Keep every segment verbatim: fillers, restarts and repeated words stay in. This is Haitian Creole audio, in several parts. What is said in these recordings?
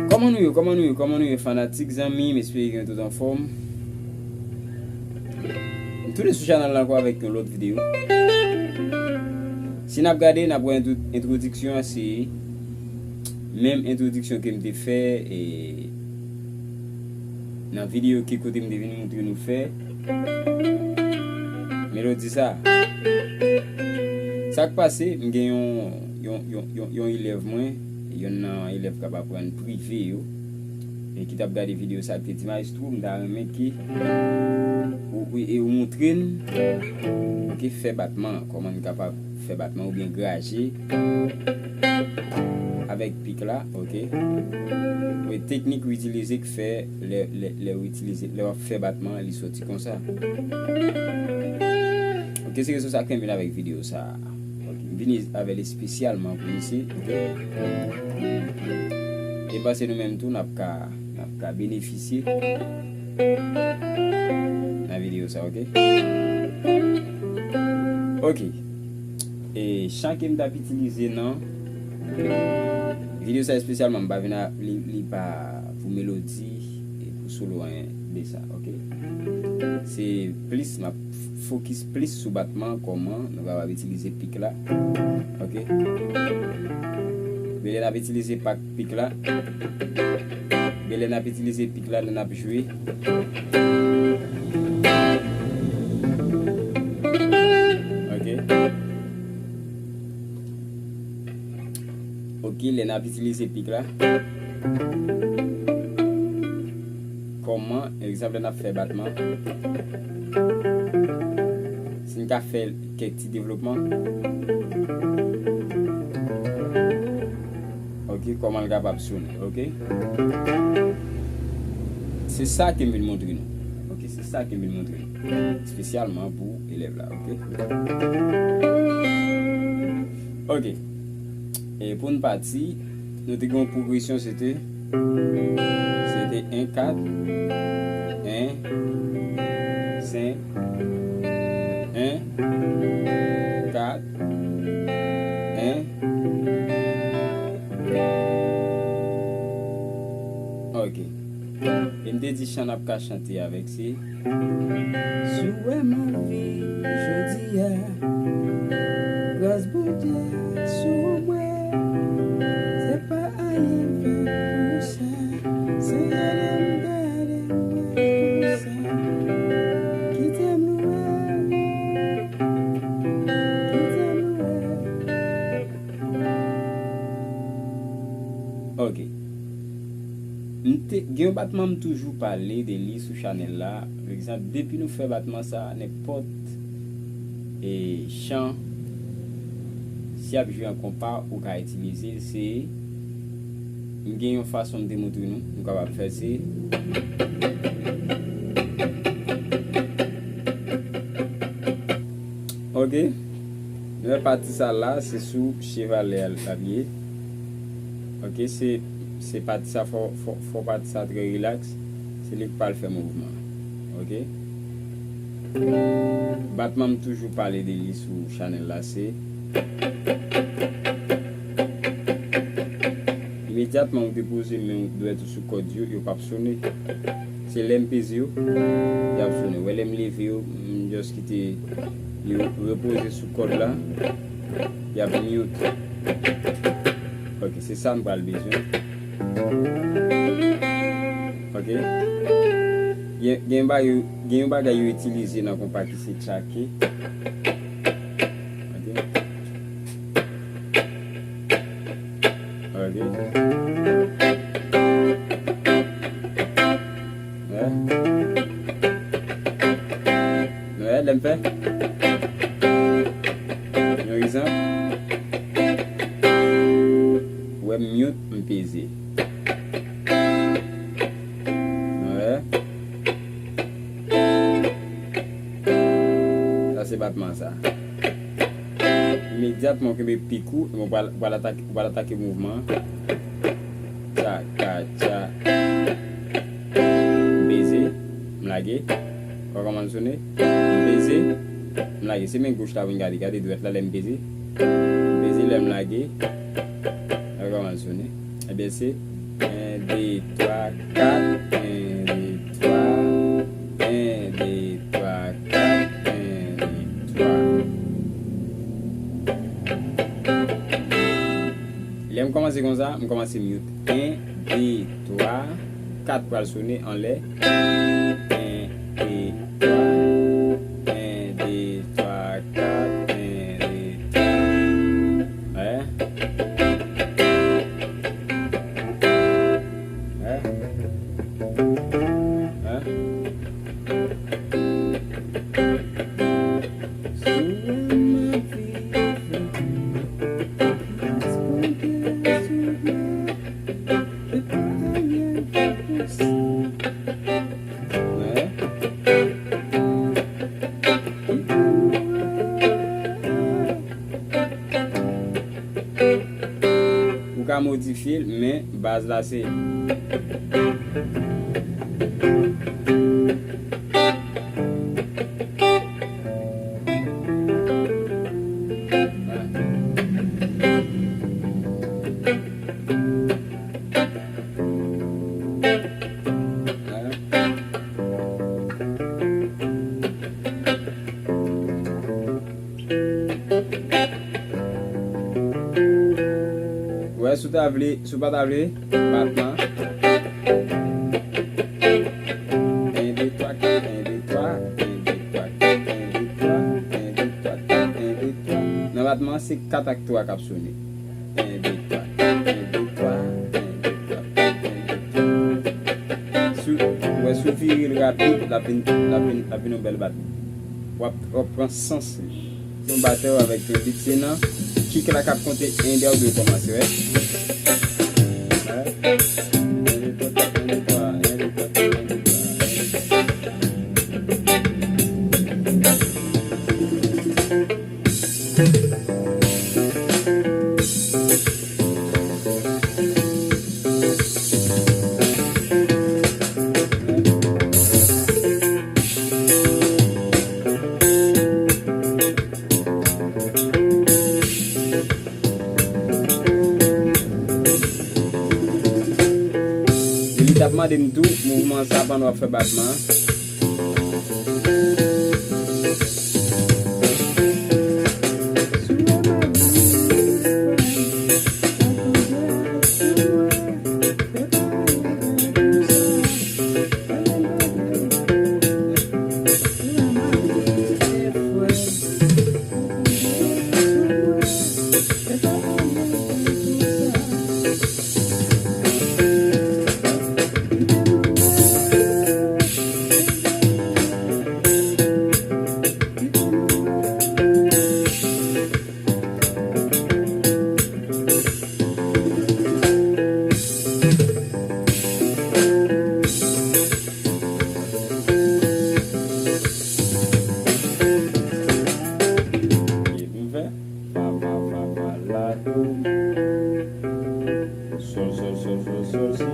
Kòman nou ye, kòman nou ye, kòman nou ye, fanatik, zanmi, m espere ke nou tout anfòm. M tounen sou chanèl la ankò avèk yon lòt videyo. Si n ap gade, n ap wè entwo-, entwodiksyon an, se menm entwodiksyon ke m te fè, e, nan videyo ke kote m te vin montre nou fè melodi sa. Sa k pase, m gen yon, yon, yon, yon, yon elèv mwen, youn nan elèv k ap aprann prive yo, e ki t ap gade videyo sa, ki te di, "Maestro, m ta renmen ke ou, ou, e ou montre n, oke, fè batman, kòman n kapab fè batman oubyen graje avèk pik la, oke? Oubyen teknik ou itilize k fè lè, lè, lè ou itilize, lè w ap fè batman, li soti konsa." Oke, se rezon sa k fè m vin avèk videyo sa. Oke, m vini avè l espesyalman pou misye, oke? E m panse nou menm tou, n ap ka, n ap ka benefisye nan videyo sa, oke? Oke. E chan ke m t ap itilize nan videyo sa espesyalman, m pa vin a, li, li pa pou melodi e pou solo, anyen de sa, oke? Se plis, m ap fokis plis sou batman, kòman nou kapab itilize pik la, oke? Men lè n ap itilize pak pik la, men lè n ap itilize pik la, lè n ap jwe. Oke. Oke, lè n ap itilize pik la. Kòman, egzanp, lè n ap fè batman. Si n ka fè kèk ti devlopman. Oke, kòman l kapab sonnen, oke? Se sa ke m vin montre nou. Oke, se sa ke m vin montre nou. Espesyalman pou elèv la, oke? Oke. E pou n pati, nou te gen yon pwogresyon, se te, se te en kat, en, senk, en, kat, en. Oke. E m te di chan n ap ka chante avèk se, si w wè m anvi jodi a, gras Bondye sou mwen, se pa anyen m fè pou sa, se gade m, gade m wè konsa, kite m lwe, kite m lwe. Oke. M te, gen yon batman m toujou pale de li sou chanèl la. Pa egzanp, depi nou fè batman sa, nenpòt, e, chan, si y ap jwe an konpa, ou ka itilize l, se, m gen yon fason m te montre nou, nou kapab fè, se, oke. Nou wè pati sa la, se sou chevalè a l ap ye. Oke, se, se pati sa, fò, fò, fò pati sa trè rilaks. Se li k pral fè mouvman. Oke? Batman m toujou pale de li sou chanèl la, se imedyatman ou depoze men w, dwèt ou sou kòd yo, yo p ap sonnen. Se lè m peze yo, y ap sonnen. Wè lè m leve yo, m just kite yo repoze sou kòd la, y ap mute. Oke, se sa n pral bezwen. Oke. Gen, gen bagay, gen yon bagay yo itilize nan konpa ki se tchake. Oke. Oke. Wè. Nou wè, lè m fè. Yon egzanp. Wè m mute, m peze. Nou wè. Sa se batman sa. Imedyatman ou kenbe pik ou, ou pral, pral atake, ou pral atake mouvman an. Tcha, tcha, tcha. M peze, m lage. Wè kòman l sone? M peze, m lage. Se men goch la pou n gade. Gade dwèt la lè m peze. M peze lè m lage. Wè kòman l sone? Ebyen se en, de, twa, kat, en, de, twa, en, de, twa, kat, en, de, twa. Lè m kòmanse konsa, m kòmanse mute. En, de, twa, kat pral sone anlè. En, de, twa, en, de, twa, kat, en, de, twa. Wè. Wè. Wè. Ou ka modifye l, men baz la se. Wè, si w ta vle, si w pa ta vle, batman. En, de, twa, kat, en, de, twa, en, de, twa, kat, en, de, twa, en, de, twa, kat, en, de, twa. Nan batman, se kat ak twa k ap sone. En, de, twa, kat, en, de, twa, en, de, twa, kat, en, de, twa. Si w, wè, si w vire l rapid, l ap vin, l ap vin, l ap vin yon bèl batman. W ap, w ap pran sans li. Se yon batè avèk yon beat, se nan kick la k ap konte, en, de, ou dwe kòmanse, wè. Wè. En, de, twa, en, de, twa, en, de, twa, en, de, twa. Li t ap mande m tou mouvman sa pandan w ap fè batman an. Fa, fa, fa, fa, la, do. Sol, sol, sol, sol, sol, si.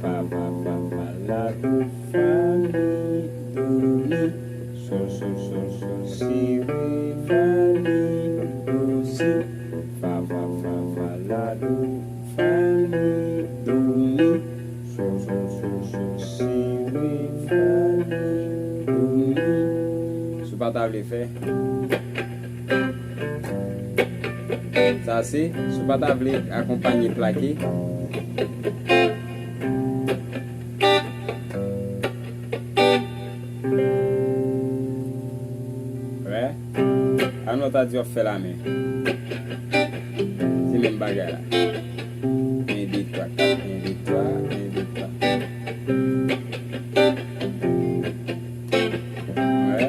Fa, fa, fa, fa, la, do, fa, mi, do, mi. Sol, sol, sol, sol, si, re, fa, mi, do, si. Fa, fa, fa, fa, la, do, fa, mi, do, mi. Sol, sol, sol, sol, si, re, fa, mi, do, mi. Si w pa ta vle fè. Sa se, si w pa ta vle akonpanye plake. Wè. Ann wè ta di w ap fè lamen. Se menm bagay la. En, de, twa, kat, en, de, twa, en, de, twa. Wè.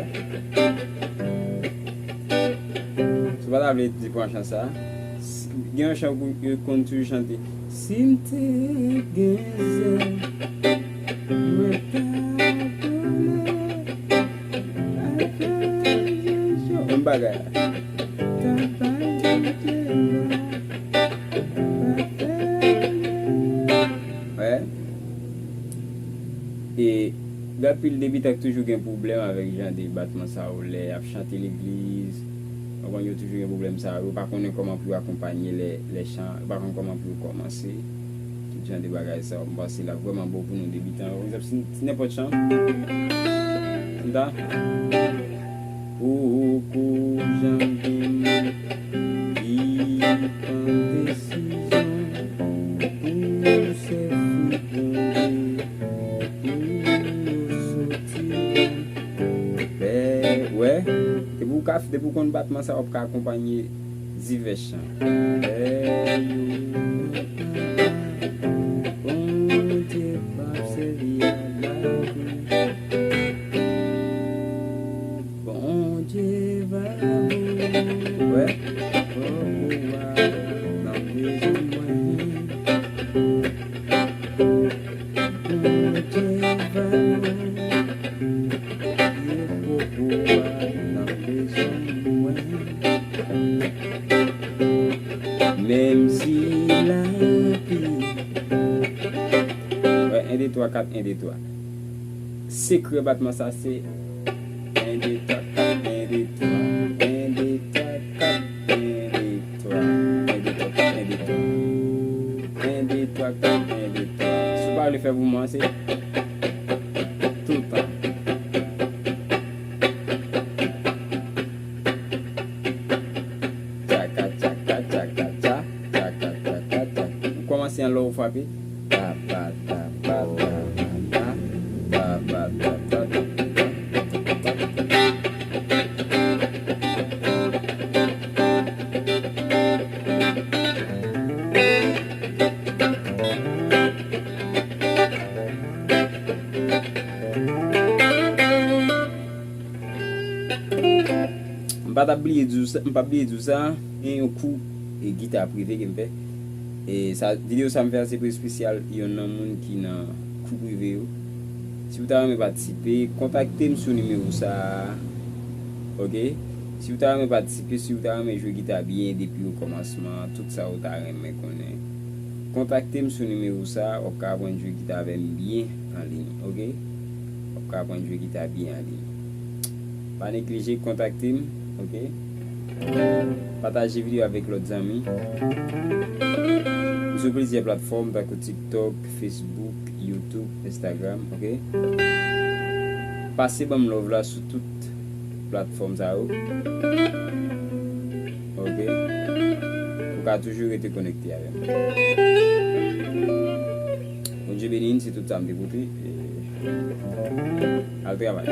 Si w pa ta vle di pran chan sa, s-, gen yon chan pou yo konn toujou chante. Si m te gen zèl, mwen ta vole avè yon bagay. Wè. E Gen anpil debitan ki toujou gen pwoblèm avèk jan de batman sa yo lè y ap chante legliz. Konprann, yo toujou gen pwoblèm sa yo. Yo pa konnen kòman pou yo akonpanye lè, lè chan, yo pa konn kòman pou yo kòmanse. Tout jan de bagay sa yo, m panse l ap vrèman bon pou nou debitan. Pa egzanp, si, si nenpòt chan, m ta poko janm vin ki pran desizyon pou sèvi Bondye, pou yo soti nan pè. Wè, depi w ka, depi w konn batman sa, w ap ka akonpanye divès chan. Lè yo Bondye p ap sèvi a lakou. Bondye va mouri. Wè. Poko a nan bezwen mwen. Bondye va mouri. Poko a nan bezwen mwen. Menm si lavi. Wè, en, de, twa, kat, en, de, twa. Sekrè batman sa se en, de, twa, kat, en, de, twa. En, de, twa, kat, en, de, twa. En, de, twa, kat, en, de, twa. En, de, twa, kat, en, de, twa. Si w pa vle fè pou mwen, se toutan. Tchaka, tchaka, tchaka, tcha. Tchaka, tchaka, tchaka. Ou kòmanse an lè w frape. Pa, pa, ta, pa, ta, pa, ta. Pa, pa, ta, pa, ta, pa, ta. M pa t ap bliye di w sa, m p ap bliye di w sa, gen yon kou, e, gita prive ke m fè. E sa, videyo sa m fè a se pou espesyal youn nan moun ki nan kou prive yo. Si w ta renmen patisipe, kontakte m sou nimewo sa a. Oke? Si w ta renmen patisipe, si w ta renmen jwe gita byen depi okòmansman, tout sa w ta renmen konnen, kontakte m sou nimewo sa a, w ap ka aprann jwe gita avè m byen anliy, oke? W ap ka aprann jwe gita byen anliy. Pa neglije kontakte m, oke? Pataje videyo avèk lòt zanmi. M sou plizyè platfòm, tankou TikTok, Facebook, YouTube, Instagram, oke? Pase ban m love la sou tout platfòm sa yo. Oke? Ou ka toujou rete konekte avè m. Bondye beni n, se tout sa m te pote. E, al travay.